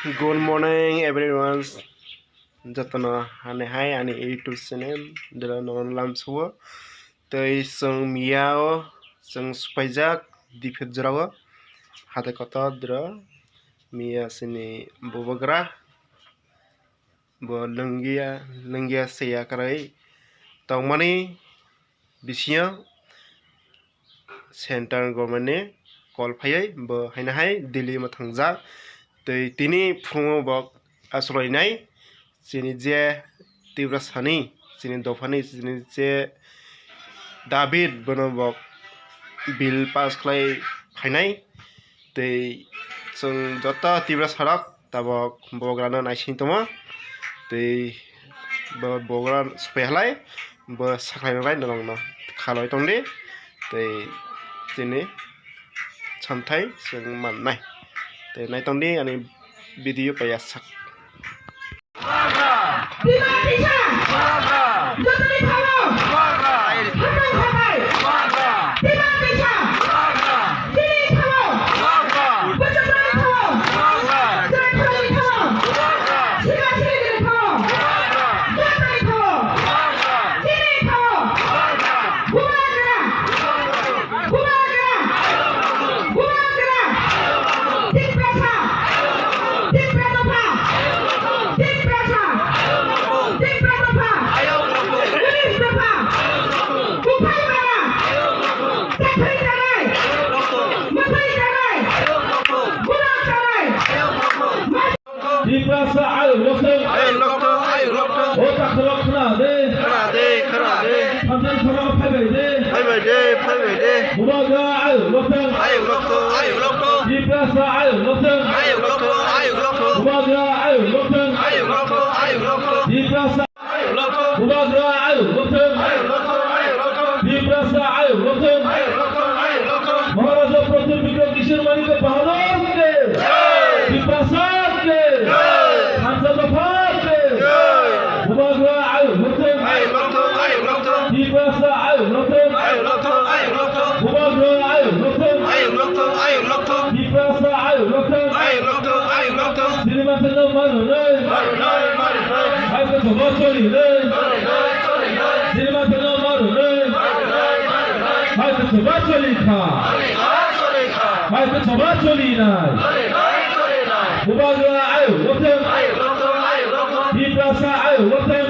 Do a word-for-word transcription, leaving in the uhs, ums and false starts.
Good morning everyone. Jotono hani hai ani YouTube channel dira nono lamsuo. Tei chwng miyao chwng supaijak diphet jorao hatai kotor dira miya chini bubagra bo lwngya lwngya seya kwrwi tongmani bisingo central government ni call phaiwi bo haino hai Delhi ma thangjak. Tei tini phungo bo achukloinai chini je Tiprasani, chini dophani, chini je David bono bo bill pass khlai phainai. Tei chwng joto Tiprasa rok tabok bubagrano naising tongo. Tei bo bubagra sopaihalai bo sakhlainai norokno khaloi tongdi. Tei chini samthai chwng mannai. Tei naitongdi ani video paiya sak. Demand teisa! Jotoni thao! Hambai hambai! Demand teisa! Chini thao! Bwswkni thao! Chwrai thani thao! Sika sirikni thao! Jotoni thao! Chini thao! Bubagra! Bubagra! Bubagra! Tiprasa! Tipra dopha! Tiprasa! Tipra dopha! Police dopha! Buphai mara! Chakhri chanai! Mwtai chanai! Gura chanai! Tiprasa ayuk lokthwng. Ayuk lokthwng, ayuk lokthwng. O takhuk rok khna de. Khna de, khna de. Thamsani thorok phaibai de. Phaibai de, phaibai de. Bubagra ayuk lokthwng. Ayuk lokthwng, ayuk lokthwng. Tiprasa ayuk lokthwng. Ayuk lokthwng, ayuk lokthwng. Bubagra ayuk lokthwng. Ayuk lokthwng, ayuk lokthwng. Tiprasa Bubagra ayuk lokthwng. Tiprasa ayuk lokthwng. Maharaja Pradyut Bikram Kishore Manikya Bahadur ke. Tiprasa ke. Thansa dopha ke. Bubagra ayuk lokthwng. Tiprasa ayuk lokthwng. Bubagra ayuk lokthwng. Tiprasa ayuk lokthwng. Srinathno marunai. Hai khe thoba choli nai. Srinathno marunai. Hai khe thoba choli kha. Hai khe thoba choli nai. Bubagra ayuk lokthwng. Tiprasa ayuk lokthwng.